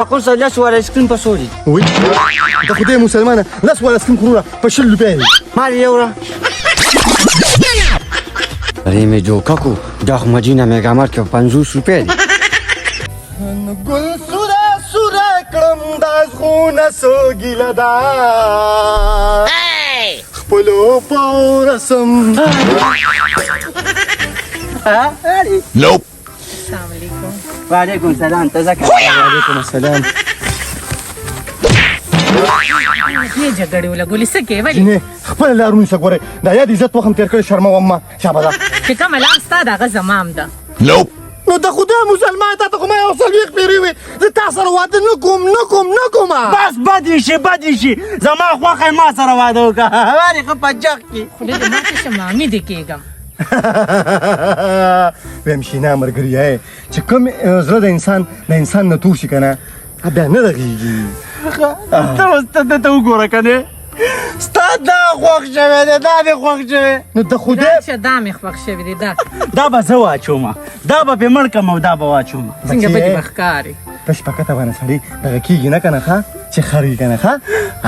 خو سره لس واره سکرین په سوري. وای د خدای مسلمانه، لس والا سکرین خروره په 20 روپۍ دی. ما یو را ارې مې دوکه کو، دا خو مدینه میګامارټ کې 50 روپۍ دی. ګل سوره سوره کړم، دا زغونه سو ګیله ده، خپلو پورسم. السلام علیکم. وعلیکم سلام، ته ځکه وعلیکم السلام. دې جګړې ولګولې، څه کوې؟ ولې؟ نه، خپل لار ونیسه. ګوره، دا یاد عزت وخم تېر کړی، شرموم ما. شابه ده. چې کومه لار ستا ده، هغه زما هم ده. نو د خدای مسلمان، تا ته خو ما یو 40 پیرې وي، زه تا سره واده نه کوم، نه کوم، نه کوم. بس بدې شي، بدې شي، زما خوښه، ما سره واده وکړه. وارې ښه په جغ کې. خوله دې ماته شه، مامي دې کېږم. ویم شینا مرګري، چې کوم زړه د انسان نه تور شي که نه، بیا نه رغېږي. ته اوس ته ته وګوره که نه، ستا دا خوښ شوی دی، دا دې خوښ شوی. نو د خدای راشه، دا مې خوښ شوی دی دا. دا به زه واچوم، دا به پې مړ کړم او دا به واچوم. څنګه به دې بښکاري؟ تش په کته باندې سړی دغه کېږي نه که نه، ښه چې خر وي که نه، ښه.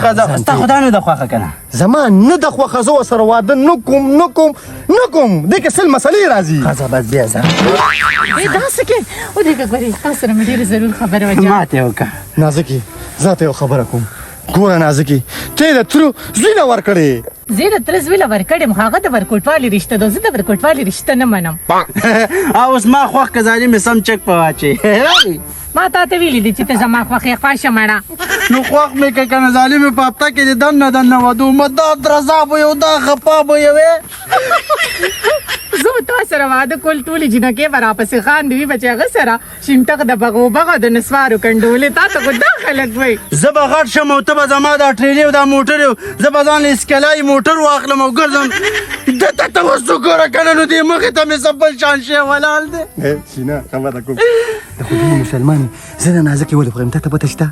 ښه، ستا خدا نه ده خوښه که نه؟ زما نه د خوښه، زه ورسره واده نه کوم، نه کوم، نه کوم. دې کې سل مسلې راځي. ښځه بس بیا ځه. ای دا څه کې ودرېږه، ګورې، تا سره مې ډېره ضرور خبره وه جان. ما ته یې وکړه. نازکې، زه ته یو خبره کوم. ګوره نازکې، ته یې د تره زوی له ورکړې. زه د تره زوی له ورکړم، خو هغه د ورکوټوالي رشته ده، زه د ورکوټوالي رشته نه منم. اوس ما خوښ که ظالم، سم چک په واچې. ما تا ته ویلي دي چې ته زما خوښ یې، خوښه مړه. نو خوښ مې که کنه ظالم، په هفته کې دې دننه دننه ودو ما، دا درزا به یو، دا خپا به یوې. زه به تا سره واده کول، ټولې جینکۍ به راپسې خاندي، وي به چې هغه سره شینټغ د بغو بغو د نسوارو کنډولې. تا ته خو دا خلک وایي. زه به غټ شم او ته به زما دا ټریلې او دا موټر، زه به ځان له اسکلای موټر واخلم او ګرځم. ده ته ته اوس وګوره که نه، نو دې مخې ته مې څه بل شان شی ولاړ دی. شینا، خبره کوم. د خدای مسلمان، زه د نازکې ولې خوښ یم، تا ته پته شته؟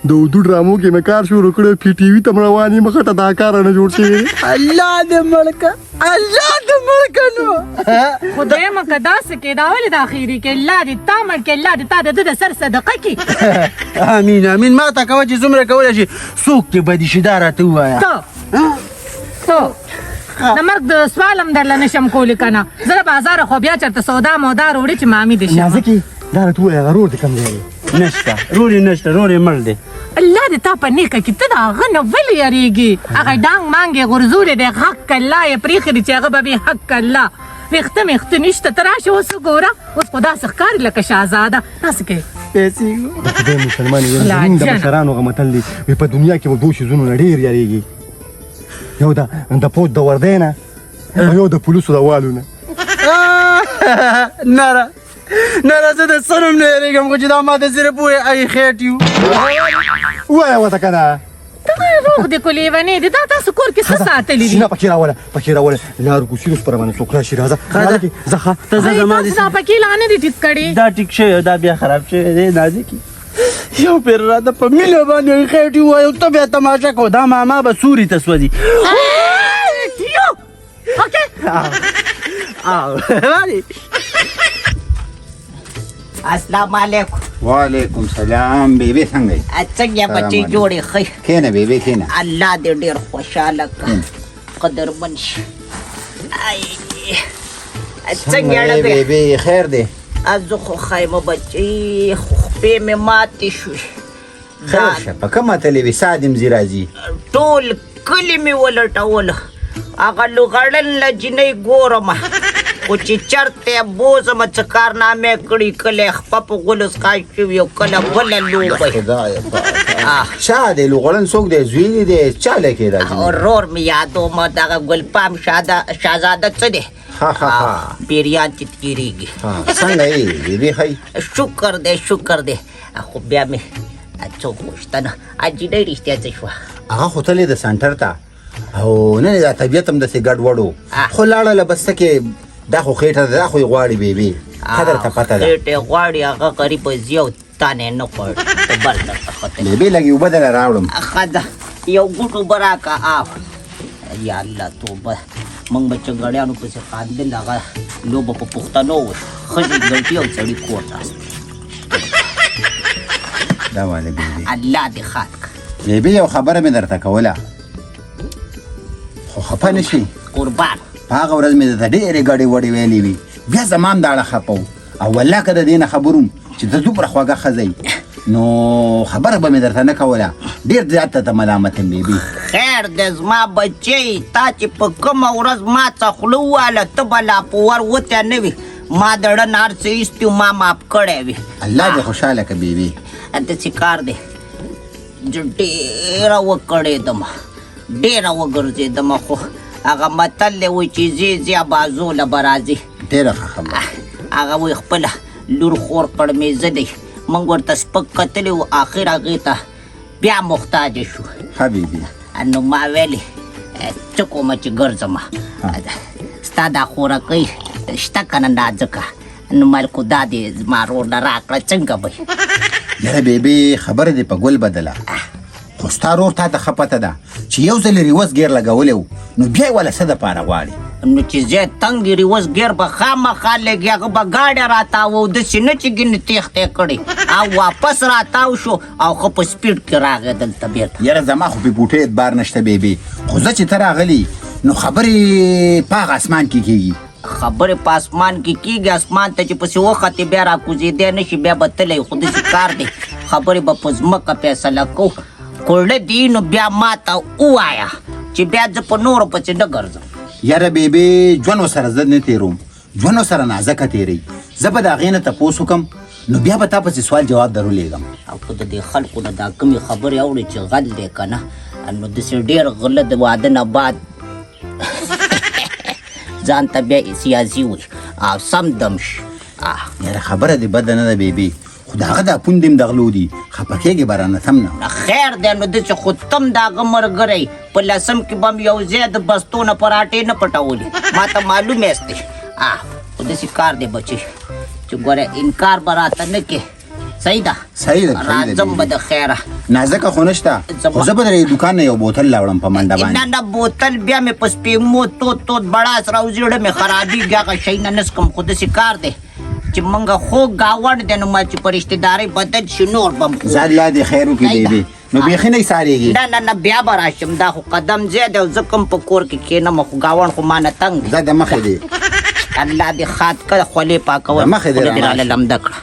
د اردو ډرامو کې مې کار شروع کړی، پي ټي وي ته م روان یم، خټه دا کار نه جوړ شوی. الله دې مړ که، الله دې مړ که نو. خدای مه که داسې کې، دا ولې دا خیري کې؟ الله دې تا مړ کې، الله دې تا د ده د سر صدقه کړي. امین امین. ما ته کوه چې څومره کولی شي، څوک دې بدې شي، دا راته ووایه. ته ته د مرګ د سوال هم درله نه شم کولی که نه، زه د بازاره خو بیا چېرته سودا مودا راوړي چې مامي دې شم. نازکې، دا راته ووایه، هغه رور دې کوم ځای دی؟ نشته رور یې، نشته رور یې، مړ دی. الله دې تا په نیکه کې. ته د هغه نه ولې یریږي؟ هغه ډانګ مانګ یې غورځولی دی، حق الله یې پرېښی دی چې هغه به بې حق الله ویښته میښته نشته. ته راشه اوس وګوره، اوس خو داسې ښکاري لکه شهزاده. داسې کوي. پیسې. د خدای مسلمان یې، زمونږ د مشرانو هغه متل دی، وي په دنیا کې به دوو څیزونو نه ډېر یریږي، یو د پوځ د وردۍ نه او یو د پولیسو د والو نه. نه نه، زه د څه نوم نه یریږم، خو چې دا ما ته صرف ووایي ای خېټ یو. ووایه ورته که نه. روغ دې کو لیونی دي، دا تاسو کور کې څه ساتلي دي؟ شینه پکې راوله، پکې راوله، لار کوسي اوس پر باندې څوک راشي. راځه راځه، ځه ښه. ته ځه، زما تاسو دا پکې لا نه دي ټیک کړي؟ دا ټیک شوی، دا بیا خراب شوی دی. نازکي، یو پیر راته په مینه باندې خېټ ووایه، ته بیا تماشه کو، دا ماما به سوري ته سوځي. اوکې. السلام علیکم. وعلیکم سلام. بیبي څنګه یې؟ څنګه یې بچی، جوړې؟ ښه؟ کښېنه بیبي، کښېنه. الله دې ډېر خوشحاله کړه، قدرمن شي. څنګه یې بیبي، خیر دی؟ زه خو ښه یم بچی، خو خپې مې ماتې شوې. خیر شه، په کومه تلې وې؟ ساه دې مزي راځي. ټول کلي مې ولټول، هغه لوغړن له جینۍ ګورم، خو چې چېرته یې بوځم، څه کارنامې کړي، کله یې خپه په غولو څښا شوي او کله بله لوبه. خدایه پاکه، چا دی لوغړن؟ څوک دی؟ زوی دې دی؟ چا لکې راځي؟ ورور مې یادوم، دغه ګلپام شهزاده څه دی. ښه ښه ښه. پیریان چې تېرېږي. څنګه یې بیبي، ښه؟ شکر دی، شکر دی. خو بیا مې څه غوښتنه، جینۍ رښتیا څه شوه؟ هغه خو تلې د سنټر ته، او نه دا طبیعت هم داسې ګډ وډو، خو لاړه له بس کې. دا خو خېټه ده، دا خو یې غواړي بیبي، ښه درته پته ده. خېټه یې غواړي، هغه غریب ځي او تا نه یې نه غواړي، ته بل درته ښه دی. بیبي، لږې اوبه درله راوړم. ښه ده، یو ګوټ اوبه راکړه. آو یا الله، توبه. موږ به چنګړیانو پسې خاندل، هغه لوبه په پښتنو وه، ښځې ګټي او سړي کور ناست. دا واله بیبي، الله دې ښاد کړه. بیبي یو خبره مې درته کوله، خو خفه نه شي. قربان. په هغه ورځ مې درته ډېرې ګډې وډې ویلې وي، بیا زما هم داړه خفه و، او والله که د دې نه خبر وم چې ته دومره خوږه ښځه یې، نو خبره به مې درته نه کوله. ډېر زیات درته ملامت یم بیبي. خیر دی زما بچی، تا چې په کومه ورځ ما څه خوله وواله، ته به لا په ور وتی نه وي، ما د ړه نه هر څه ایستي، ما معاف کړی وي. الله دې خوشحاله که بیبي. داسې کار دی، زه ډېره وکړېدم، ډېره وګرځېدم، خو هغه متل دی وایي چې ځې ځې ابازو له به راځي. ډېره ښه خبره. هغه وایي خپله لور خور کړمېزه دی، موږ ورته سپک کتلی و، آخر هغې ته بیا محتاج شو. ښه بیبي. نو ما ویلې څه کومه چې ګرځم، ستا دا خورکۍ شته که نه نازکه، نو ملکو دا دې زما ورور نه راکړه، څنګه به؟ یاره بیبي خبره دې په ګل بدله، خو ستا ورور تا ته ښه پته ده چې یو ځل یې ریوس ګیر لګولی و، نو بیا یې وله څه دپاره غواړي؟ نو چې زه تنګ ریوس ګیر به خامخا لګي، هغه به ګاډی راتاوه او داسې نه چې ګینې تېښته یې کړې او واپس راتاو شو او ښه په سپیډ کې راغی دلته بېرته. یاره زما خو پې پوټې اعتبار نشته بیبي، خو زه چې ته راغلی نو خبرې په هغه اسمان کې کېږي. خبرې په اسمان کې کېږي، اسمان ته چې پسې وختې بیا راکوزېدی نه شي، بیا به تللی، خو داسې کار دی خبرې به په ځمکه فیصله کوو. کوړه دي نو بیا ما ته ووایه چې بیا زه په نورو پسې نه ګرځم. یاره بیبي ژوند ورسره زه نه تېروم، ژوند ورسره نازکه تېروي، زه به د هغې نه تپوس وکړم، نو بیا به تا پسې سوال جواب درولېږم. او که د دې خلکو نه دا کومې خبرې اورې چې غل دی که نه، نو داسې ډېر غله د واده نه بعد ځان ته بیا سیاسي وي او سم دم شي. یاره خبره دې بده نه ده بیبي، خو د هغه دا پوندې هم د غلو دي، خفه کېږې به رانه سم نه. خیر دی، نو داسې خو تم د هغه ملګری په لسم کې به هم یو ځای د بستو نه پراټې نه پټولې، ما ته معلوم یاستې. خو داسې کار دی بچی چې ګوره انکار به راته نه کې. صحیح ده؟ صحیح ده، صحیح ده. راځم به د خیره. نازکه خو نشته، خو زه به درې دوکان نه یو بوتل لاوړم په منډه باندې. نه نه بوتل بیا مې په سپېمو تود تود بړاس راوځي، زړه مې خرابېږي، هغه شی نه نه څکم. خو داسې کار دی چې موږ خوږ ګاونډ دی، نو ما چې په رشتهدارۍ بدل شي نور به هم خوږ. ځه الله دې خیر وکړي بیبي، نو بیخي نه ایسارېږي. نه نه نه بیا به راشم، دا خو قدم ځای دی او زه کوم په کور کې کښېنم، خو ګاونډ خو ما نه تنګ دی. ځه د مخې دې. الله دې ښاد کړه، خولې پاکول. د مخې دې خوله دې رڼا راله شي. لمده کړه.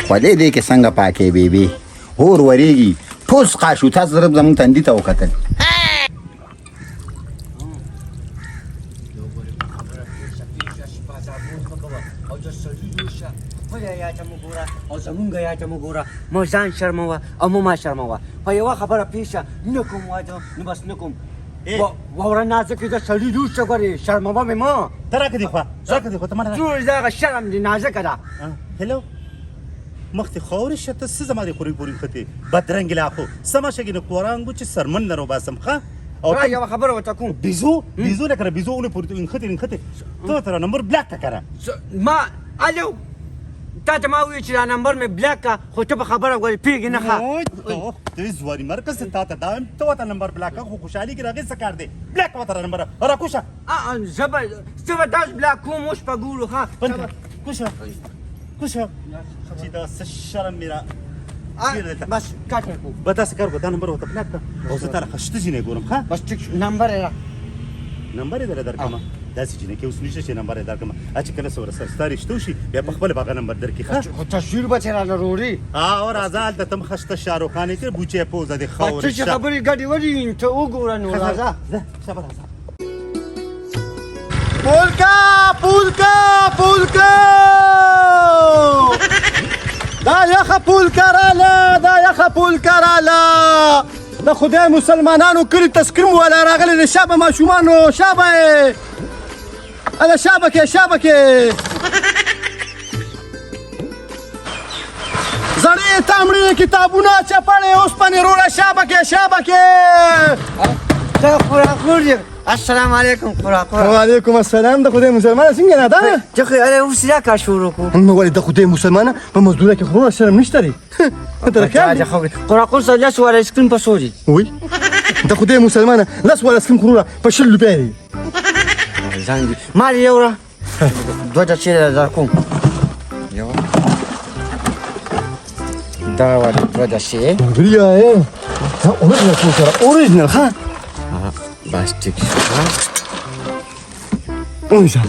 خولې دې کې څنګه پاکې بیبي، اور ورېږي، ټول سقا شو، تاسو ضرب زموږ تندي ته وکتل. او زمونږ یا ته وګوره، مو ځان شرموه او مو ما شرموه. په یوه خبره پېښه نه کوم واده، نو بس نه کوم. وروره نازکې د سړي لور څه ګورې، شرموه مې مه. ته راکه دې خوا، راکه دې خوا، ته ما نه جوړ دغه شرم دې نازکه ده. هلو مخ دې خاورې شه، ته څه زما دې خورې پورې نښتې بدرنګې لا خو سمه شګې نه قرآن ګو چې سرمن نه راوباسم. ښه او را یوه خبره ورته کوم. بیزو بیزو لکه بیزو ونه پورې نښتې نښتې، ته تر نمبر بلاک که کنه. ما الو تا ته ما وویل چې دا نمبر مې بلاک که، خو ته په خبره ګورې پوهېږې نه. ښه ته ځواني مرکز ته تا ته دا وایم ته ورته نمبر بلاک که، خو خوشحالي کې راغی څه کار دی، بلاک ورته نمبر راکوشه. زه به داس بلاک کوم، اوس به ګورو. ښه کوشه کوشه چې دا څه شرم مې را بس کټ مې کوم. به داسې کار وکړه، دا نمبر ورته بلاک کړه او زه تا له ښه ځینې ګورم. ښه بس ټیک شو، نمبر یې را نمبر یې درله درکړم، داسې جینکۍ اوس نشته چې نمبر یې درکړم، چې کله څه ورسره ستا رشته وشي بیا په خپله به هغه نمبر درکړي. ښه خو تصویر به چې راله روړي. او راځه هلته ته هم ښه شته شاهرخ خان یې چې بوچی پوزه دې خاورې ته چې خبرې ګډې وډې ته وګوره نو راځه. ځه شابه راځه. پولکا پولکا پولکا، دا یخه پولکا راله، دا یخه پولکا راله. د خدای مسلمانانو کلي تسکریم والا راغلی دی. شابه ماشومانو، شابه یې، هله شابه کې، شابه کې. زړې تامړې کتابونه چپړې اوسپنې روړه، شابه کې، شابه کې. ته خوراکور یې. السلام علیکم خوراکور. وعلیکم السلام. د خدای مسلمانه څنګه نه ده؟ ته خو یاره اوس دا کار شروع کړو. نو ولې د خدای مسلمانه په مزدوره کې خو شرم نشته دی؟ ته خیال دی؟ خوراکور سره لس واره اسکریم په څو دی؟ وای د خدای مسلمانه لس واره اسکریم خو په 20 روپۍ دی. ارزان دي. ما دې یو را دوه دسې در کوم، یوه دا والا دوه دسې. بیا یې دا اوریجنل څو سره اوریجنل. ها بس ټیک شو. ونیسه.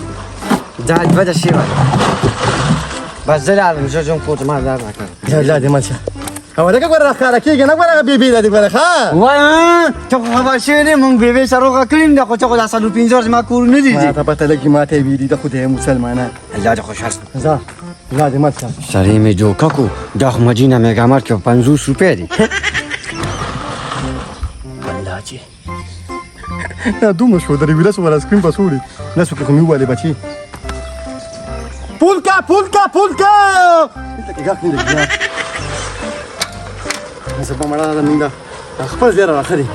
دا دوه دسې والا. بس زه لاړم، زه ځم کور ته، ما لار راکړه. یا الله دې مل شه. او لکه ګوره راښکاره کېږي نه، ګوره هغه بیبي ده دې ګوره. ښه وایه، ته خو خبر شوی نه، مونږ بیبې سره روغه کړې ده، خو ته خو دا 4 5 ورځې ما کور نه دي. ما ته پته لګي، ما ته یې ویلي د خدای مسلمانان. الله دې خوشحال کړه. ځه، الله دې مل شه. سړی مې دوکه کو. دا خو مدینه میګامار کې 50 روپۍ دي. الله چې دا دومره شو درې ویلس ولا سکرین پسوړي لاسو کې خو مې ووالې. بچي پول کا پول کا پول کا، دلته کې ګاښ نه لګي. زه په مړه ده مونږ خپل ځای راخلي.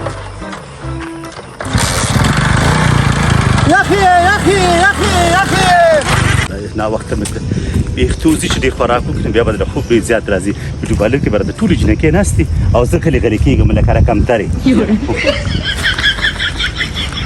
یخي یخي یخي یخي. نا وخته مې ویښتو ځي چې ډېر خوراک وکړم، بیا به د خوب ډېر زیات راځي. بیوټي پارلر کې به راته ټولې جینکۍ ناستې او زه غلی غلی کېږم لکه رقم ترې.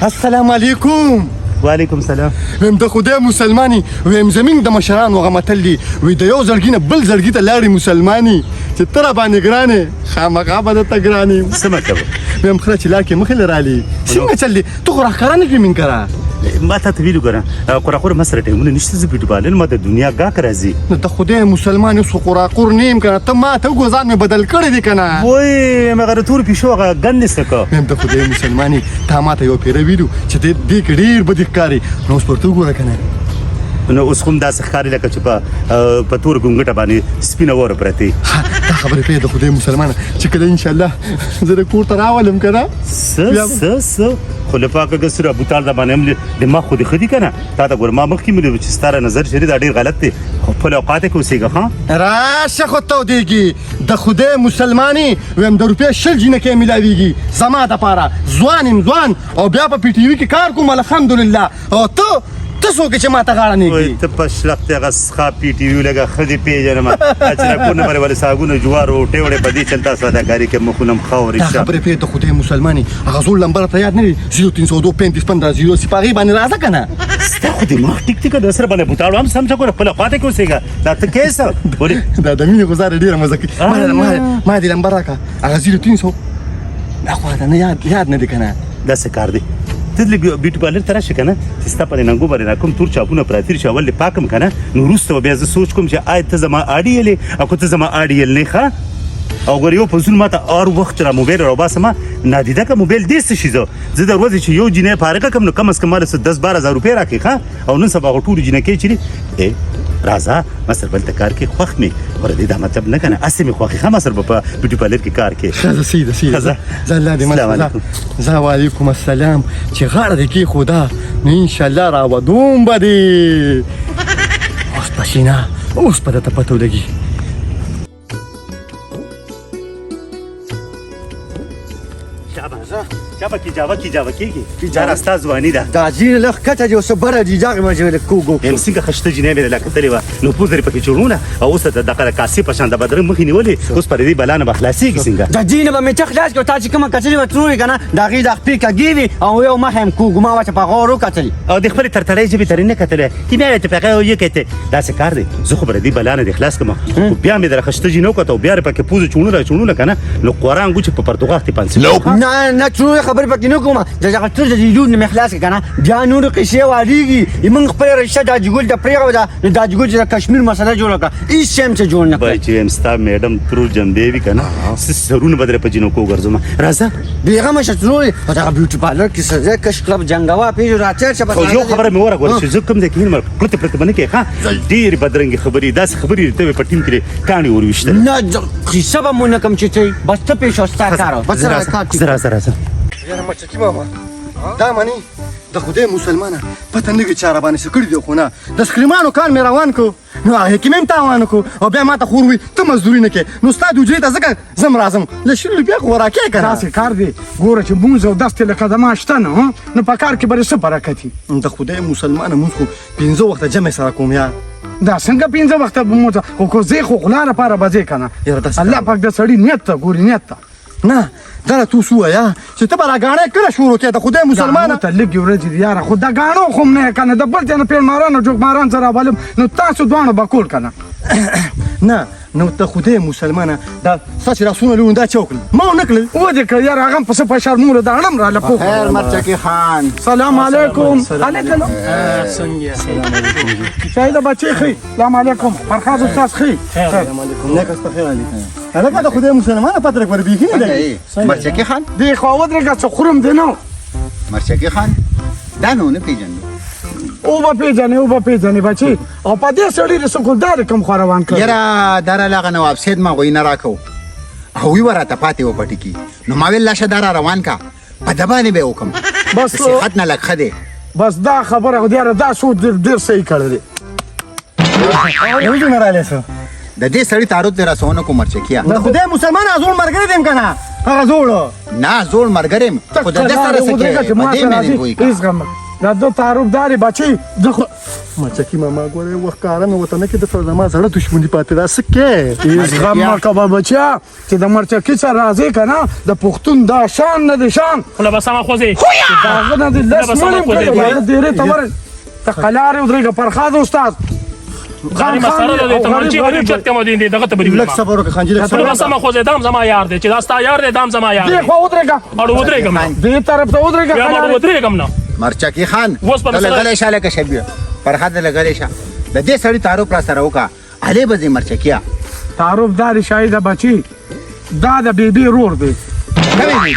السلام علیکم. وعلیکم سلام. ویم د خدای مسلمانی، ویم زمینګ د مشرانو هغه متل دی، وی د یو زړګي نه بل زړګي ته لاړې مسلمانی، چې ته را باندې ګرانې خامخا به درته ګران یم. څه مطلب؟ ویم خره چې لار کې مخې له رالې، څنګه چل دی؟ ته خو راښکاره نه کړې مونږ کره. ما ته ویلو ګره قراقور ما سره ټیمونه نشته، زه بیوټي پارلر ما د دنیا ګاک راځي. نو د خدای مسلمان، اوس خو قراقور نه یم که نه، ته ما ته وګوره، ځان مې بدل کړی دی که نه؟ وای مګر تور پیشو هغه ګند څه کو. ویم د خدای مسلمانې، تا ما ته یو پیره ویلو چې دې دې کې ډېر بدې ښکاري، نو اوس ورته وګوره که نه. نو اوس هم داسې ښکاري لکه چې په تور ګونګټه باندې سپینه وره پرتې. ها، دا خبرې پرېږده د خدای مسلمانه، چې کله انشاءالله زه د کور ته راولم که نه. څه څه څه خو له پاکه ګسره بوتال د باندې هم دماغ خو دې ښه دي که نه؟ تا ته ګوره، ما مخکې مې ویل چې ستا نظر چې دی دا ډېر غلط دی، خو خپل اوقات کې اوسېږه. ښه راشه خو تودېږي د خدای مسلمانې. ویم د روپۍ 20 جینکۍ میلاویږي زما دپاره، ځوان یم ځوان، او بیا په پي ټي وي کې کار کوم الحمدلله، او ته ته څوک یې چې ما ته غاړه نه وای ږدې؟ ته په شلخت هغه سخا پي ټي وي لګه ښه دې پېژنم چې دا کور نه باندې ولې ساګونه جوار روټۍ وړې، په دې چل تا سوداګري کې مخونه هم خاورې دا شه. خبرې پرېږده د خدای مسلمانې، هغه زوړ لمبر ته یاد نه دی؟ 0302 35 15 0 په هغې باندې راځه که نه. ستا خو دماغ ټیک دی که د سره باندې بوتاړو هم سم شه، ګوره خپله خوا ته کې اوسېږه. دا ته کیسه ولې دا د مینې غزاره ډېره مزه کوي. ما دې لمبر راکړه، هغه 0300، دا خو راته نه یاد یاد نه دی که نه. دا څه کار دی؟ ته لږ بیوټي پارلر ته راشه که نه چې ستا په دې ننګو باندې دا کوم تور چاپونه پراته دي چې اول دې پاک کړم که نه، نو وروسته به بیا زه سوچ کوم چې آیا ته زما اړ یې او که ته زما اړ یې نه. ښه او ګور یو پزون ما ته هر وخت را موبایل راوباسه، ما نادیده که موبایل دې څه شي. زه د ورځې چې یو جینۍ فارغه کړم نو کم از کم ماله څه 10 12 هزار روپۍ راکړي. ښه او نن سبا خو ټولې جینکۍ چې دي راځه ما سره بل ته کار کې خوښ مې ګوره دې دا مطلب نه کنه، هسې مې خوښ ښه ما سره به په بیوټي پارلر کې کار کې. ښه صحیح ده صحیح ده. ځه. ځه الله دې مل. السلام علیکم. ځه، وعلیکم السلام. چې غاړه دې کېښوده نو انشاءالله راودوم به دې. اوس پسینه اوس به درته پته ولګي. شابه کی جاوه کی جاوه کېږي دا راستا ځواني ده. دا ځینې لږ کته دي او څه بره دي، دغې مجې لږ کوږ. یم څنګه خشته جینۍ مې لا کتلې وه، نو پوزرې پکې جوړونه او اوس د دغه کاسې په شان د بدرنګ مخې نیولې، اوس پر دې بلا نه به خلاصېږي څنګه؟ د دې نه به مې ته خلاص کړو. تا چې کومه کتلې وه ترورې که نه، د هغې د خپې کږې وي او یو مخ یې هم کوږ، ما ورته په غور وکتل. او د خپلې ترتړۍ ژبې ترې نه کتلې چې بیا ته پکې یې کته. داسې کار دی، زه خو پر دې بلا نه دې خلاص کړم، خو بیا مې در خشته جینۍ وکته او بیا پکې پوزه چوڼونه چوڼونه که نه نو قرآن ګو چې په پرتوغاښ دې پانسي. نه نه ترورې، خبرې پکې نه کومه. د دغه تر د لور نه مې خلاص کړه که نه، بیا نورې قصې واریږي. موږ خپله رشته د حاجي ګل ته پرېښوده، نو د حاجي ګل چې د کشمیر مسله جوړه کړه، هېڅ شی هم څه جوړ نه کړل. بای چې یم ستا میډم ترور جنبې وي که نه، څه سرونه به درې په جینکو ګرځم. راځه. بېغمه شه ترورې، په دغه بیوټي پارلر کې څه ځای کش کلب جنګوه پېژو، راتېر شه. خو یو خبره مې وره ګوره چې زه کوم ځای کې وینم پرته پرته به نه کوې. ښه ډېرې بدرنګې خبرې، داسې خبرې ته په ټیم کې کاڼي ور ویشتل. نه، قصه به مو نه کوم چې ته بس ته پېښ ستا کار بس. زه راځه زه راځه راځه. یاره مچکي ماما، دا منی د خدای مسلمانه، پته نه لګي چا را باندې څه کړي دي، خو نه د سکریمانو کار مې روان کو، نو هغې کې مې هم تاوان وکړو، او بیا ما ته خور وي ته مزدوري نه کې، نو ستا د حجرې ته ځکه زم راځم، له 20 روپۍ خو راکې که نه. داسې کار دی ګوره چې مونځ او دستې لکه زما شته نه، نو په کار کې به دې څه برکت وي؟ د خدای مسلمانه، مونځ خو پنځه وخته جمع سره کوم یا. دا څنګه پنځه وخته به مونځ خو کو ځې، خو غلا لپاره به ځې که نه؟ یاره داسې الله کار پاک د سړي نیت ته ګوري، نیت ته. نه دا راته اوس ووایه چې ته به دا ګاڼی کله شروع کړې د خدای مسلمانه ګاڼو ته لږې ورځې دي یاره، خو د ګاڼو خو هم نه که نه د بل ځای نه پیړماران او جوګماران زه راولم، نو تاسو دواړو به کول که نه؟ نه نو ته خدای مسلمانه دا ستا چې لاسونه لوی دا چا وکړل؟ ما ونه کړل. ودې کړل یاره، هغه هم په څه په شرمولو دا اړم راله پوه. خیر مرچکي خان. سلام علیکم. علیکم. شاهده بچې ښي. سلام علیکم. فرخاد استاد ښي. سلام علیکم. نیک است خیر علی. هلکه د خدای مسلمانه پته لږ ور بیخي نه لګي. مرچکي خان دې خوا ودرېږه څه خورم دې نه. مرچکي خان دا نو نه پېژندو. او به پېژنې، او به پېژنې بچې. او په دې سړي دې څه ګلدارې کوم خوا روان کړی؟ یاره دا راله هغه نواب صاحب ما غویی نه راکو، هغوی به راته پاتې وه پټي کې، نو ما ویل لاشه دا را روان کا، په ده باندې به یې وکړم. بس د صحت نه لږ ښه دی. بس دا خبره خو یاره دا سوچ ډېر ډېر صحیح کړی دی. ولې نه رالی څه؟ د دې سړي تعارف دې راسه ونه کو مرچکیه. د خدای مسلمان زوړ ملګری دی هم که نه؟ هغه زوړ. نه زوړ ملګری یم، خو د ده سره څه ودرېږه کې چې په ما دې سره مې نه راځي. پوهېږم. هېڅ غم دا د تعارف دارې بچې زه خو مرچکي ماما ګوره وخت کاره مې ورته نه کېده، سره زما زړه دښمني پاتې ده، څه کې؟ هېڅ غم مه کوه بچیه، چې د مرچکي سره راځې که نه د پښتون دا شان نه دی شان. خوله به سمه خوځې. د هغه نه دې لس خوله به سمه مړي هم خوځې. کړی، د هغه دیرې ته ورې ته قلارې ودرېږه. فرخاد استاد غریب مسره ده، تمانچې به دې چت کمو دي، دغه ته به دې لږ ولما. صبر وکړه خان جي، لږ خوله صبر. به سمه خوځې، دام زما یار دی، چې دا ستا یار دی، دام زما یار دې دی. خوا ودرېږه، اړو ودرېږم نه، دې طرف ته ودرېږه. بیا مړو ودرېږم نه. مرچکي خان اوس به ته سره- لګلی شه لکه شبیه فرخاد لګلی شه، د دې سړي تعارف را سره وکړه، هلې به ځې مرچکیه. تعارف دارې شاهده بچي، دا د بیبي رور دی. کومې بیبي؟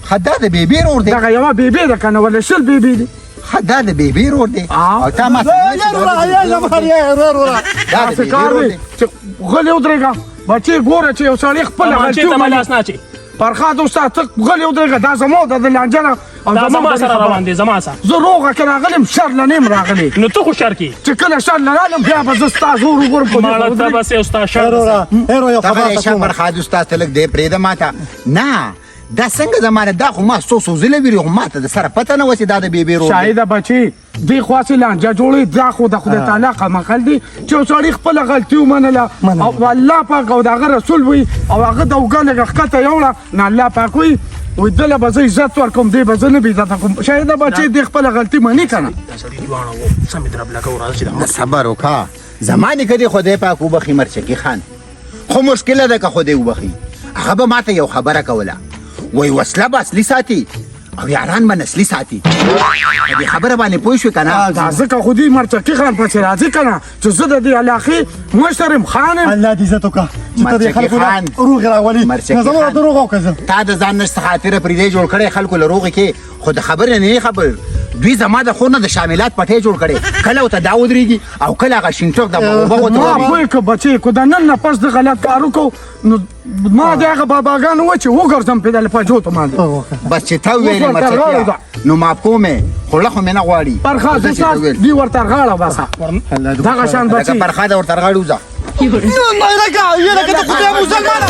ښه دا د بیبي رور دی. دغه یوه بیبي ده که نه ولې 20 بیبي دي. ښه دا د بیبي رور دی. او تا ما یاره وروره، یاره وروره، دا د داسې بیبي کار رور دی دی. چې غلی ودرېږه بچې، ګوره چې یو سړی خپله تمانچې غلطي ته به ومني. لاس نه اچوي. فرخاد استاد ته غلی ودرېږه، دا زما ده د لانجه نه او دا زما د دې سره خبره. روان دی، زما سره. زه روغه کې راغلی یم، شر له نه یم راغلی. نو ته خو شر کې. چې کله شر له رالم بیا به زه ستا زور وګورم. په دې ماړه ته ودرېږه. به سې او ستا شر به وروره، وروره، یو ته خبره غلی شه کوم. فرخاد استاد ته لږ دی پرېږده ما ته. نه دا څنګه زمانه، دا خو ما څو څو ځله ویلي، خو ما ته د سره پته نه وه چې دا د بیبي رور دی. شاهده بچې دې خوا سې لانجه جوړې، دا خو د خدای تعالی قمقل دی چې یو سړي خپله غلطي ومنله او الله پاک او د هغه رسول وي او هغه د اوږه لږه ښکته یوړه، نو الله پاک وایي وایي دله به زه عزت ورکوم، دې به زه نه بې عزته کوم. شاهده بچې دې خپله غلطي مني که نه؟ دا سړي دواړه وو سمې درب لګو راځه چې دا ته صبر وکړه، زما نیکه دې خدای پاک وبخښي مرچکي خان، خو مشکله ده که خدای وبخښي. هغه به ما ته یو خبره کوله، وایي وسله به اصلي ساتي او یاران به نسلي ساتي. په دې خبره باندې پوه شوې که نه؟ دا ځکه خو دې مرچکي خان پسې راځي که نه چې زه د دې علاقې مشر یم، خان یم. الله دې عزت وکړه چې ته دې مرچکي خلکو خان. روغې راولي. مرچکي نو زما خان. دروغ وکړه زه. تا د ځان نشته خاطره پرېږدی جوړ کړی خلکو له روغې کې، خو د خبرې نه یې خبر. دوی زما د خور نه د شاملات پټی جوړ کړی، کله ورته دا ودرېږي او کله هغه شینټوک د اوبه ورته ما ودرېږي. پوه که بچې که د نن نه پس د غلط کار وکړو نو ما د هغه باباګانو وه چې وګرځم پرې د لپجوتو باندې. بس چې تا وویلې اوس ورته مرچکیه، غاړه ده. نو معاف کوم یې، خوله خو مې نه غواړي. فرخاد زه چې تا استاد وویل. دې ورته غاړه باسه. دغه شان لکه بچې. فرخاده ورته غاړه وځه. نه لکه یې لکه د خدای مسلمانه.